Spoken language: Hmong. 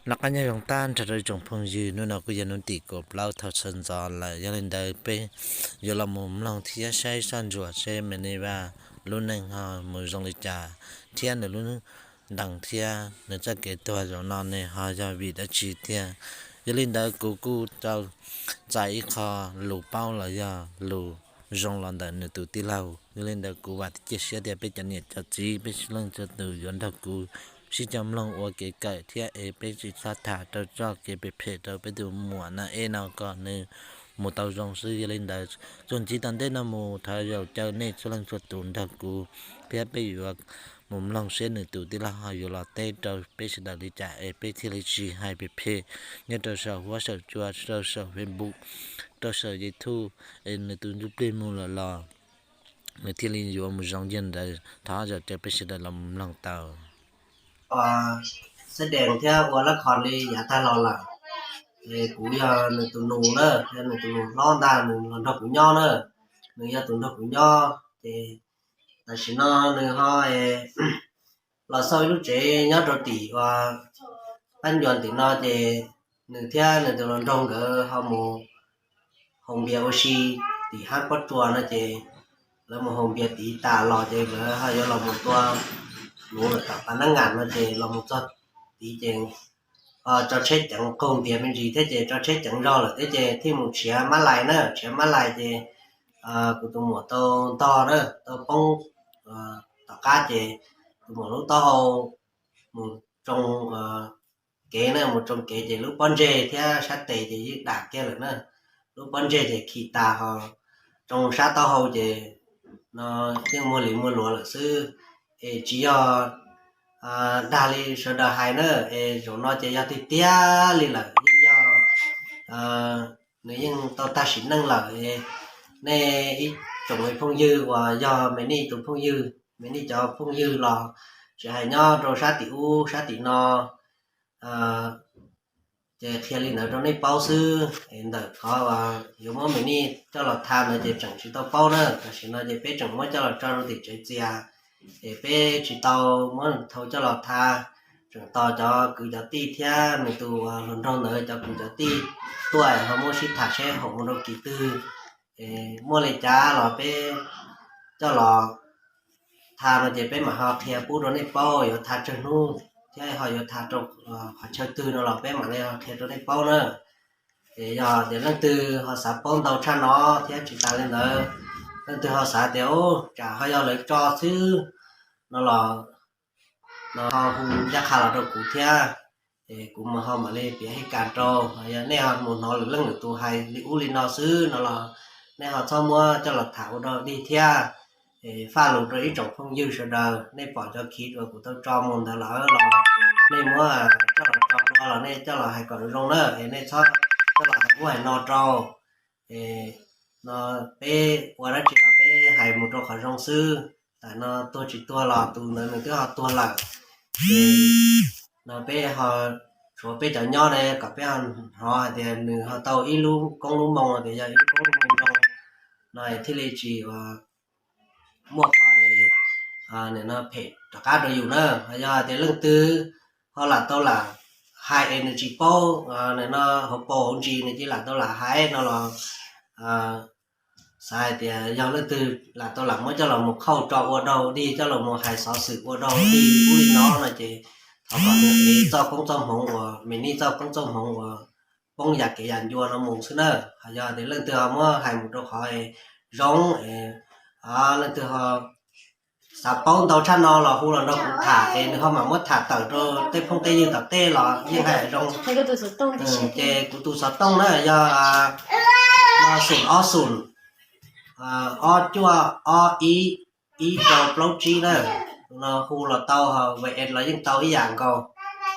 Noj qab nyob zoo tag nrho rau ib tsoom phooj ywg, hnub no kuj yog hnub tim kaum plaub thaum sawv ntxov lawm, yog li ntawd peb yuav los mus mloog thiab saib soj ntsuam seb Me Neej Vaj lub neej ho mus zoo li cas, thiab nws lub ntees thiab nws txoj kev tuag zaum no ne ho yog vim dab tsi tiag. Yog li ntawd kuv kuj tau txais ib qho lus paub los yog lus zoo los ntawm nws tus tij laug. Yog li ntawd kuv vam thiab cia siab tias peb cov niam cov txiv peb txhua leej txhua tus yuav nrog kuv sib coj mloog ua kev kawm thiab es peb tsis txhob tham rau txoj kev phem phem rau peb tus muam Naj Ej no kom nws mus tau zoo xwb. Yog li ntawd txuas ntxiv tom ntej no mus thov zaum caw nej txhua leej txhua tus nrog kuv thiab peb yuav mus mloog seb nws tus tij laug ho yuav los teb rau peb sawv daws li cas es peb thiaj li tsis hais phem phem nyob rau saum huab saum cua, rau saum Facebook, rau saum YouTube, es nws tus ntsuj plig mus lawm los nws thiaj li yuav mus zoo yog ntawd. Thov zaum caw peb sawv daws los mus mloog tau. Xab Dees thiab ua lab khos li yav tag los lawm. Es kuv yog nws tus nus na, yog nws tus nus hlob ntag, nws los nrog kuv nyob na. Nws yog tus nrog kuv nyob ces tam sim no nws ho los xauj ib lub tsev nyob rau tim ua pab ncua tim no ces nws thiab nws tus hluas nraug nkawd ho mus haus npias ua si tim hab pob tsuas no ces lawv mus haus npias tid tas los ces lawv ho yuav los mus tua luv lawm tom pas nab ngas no ces los mus txog tid ces tso tsheb ceev, qaug npias me ntsis thiab ces tso tsheb ceev zog lawm thiab ces thiaj mus tshiav mab lais na, tshiav mab lais ces kuv tus muam tau ntog na, tau poob tom qab ces tus muam lub taub hau mus tsoo kev na, mus tsoo kev ces lub pob ntseg thiab sab tes ces yeej dam kiag lawm na. Lub pob ntseg ces khi tas ho tsoo sab taub hau ces no yeej muag li muag luav lawm xwb. Es tsis yog dag li sawv daws hais na, es zaum no ces yog tiag tiag li lawm, yeej yog nws yeej tau tag sim neej lawm. Nej ib tsoom phooj ywg uas yog Me Nij tus phooj ywg, Me Nij cov phooj ywg los tsis hais nyob rau sab tim ub sab tim no ces qhia li ntawd rau nej paub xwb. Ntawm qhov yuav muab Me Nij coj los tha ntawd ces tseem tsis tau paub na, tam sim no ces peb tseem muab coj los tso rau tim tsev txias es peb tsis tau muab thau coj los tha. Tseem tos cov kwv cov tij thiab nws tus hluas nraug ntawd cov kwv cov tij tuaj ho muab sib tham seb haum mus rau kis twg, muaj li cas los peb coj los tha no ces peb mam ho qhia pub rau nej paub yuav tha tsawg hnub thiab ho yuav tha rau qhov chaw twg no los peb mam li ho qhia rau nej paub na. Es yog tias leej twg ho xav paub ntau tshaj no thiab tsis tas li ntawd, leej twg ho xav tias tsam ho yog lawv tso xwb no los no ho hu ncaj qha los rau kuv thiab, es kuv mam ho mam li piav hais kas rau. Yog nej ho mus hnov lwm leej lwm tus hais li ub li no xwb no los nej ho txhob muab coj los tham ua dog dig thiab. Faj lus rau ib tsoom phooj ywg sawv daws, nej pom cov khiv uas kuv tau tso mus ntawd lawm los nej muab coj los tso dua los nej coj los hais kom zoo na, es nej txhob coj los hais ub hais no rau. Es no peb ua dab tsi los peb hais mus rau qhov zoo xwb. Tam no tuag tsis tuag los tus ntawd nws twb ho tuag lawm, es no peb ho tshuav peb cov nyob ne kom peb ho hnov hais tias nws ho tau ib lub koob lub moo tias yog ib lub koob lub moo zoo no thiaj li tsis muaj qhov no phem rov qab rau yus na. Yog tias leej twg ho lam tau lam hais es nws tsis paub, no hauv paus hauv ntsis nws cia lam tau lam hais no los xav hais tias yog leej twg lam tau lam muab coj los mus qhauj tso ua dog dig, coj los mus hais xov xwm ua dog dig ub li no no ces thov kom nws ev txoj koob txoj hmoov uas Me Nij txoj koob txoj hmoov uas poob yam kev yam ncua no mus xwb na. Ho yog tias leej twg ho muab hais mus rau qhov zoo, leej twg ho xav paub ntau tshaj no los hu los nrog kuv tham es nws ho mam muab tham tawm rau tej phooj tej ywg tom tej los yeej hais zoo. Ces kuv tus xov tooj na yog no xoom ob xoom ob cuaj ob ib ib rau plaub tsib na. No hu los tau, WeChat los yeej tau ib yam nkaus.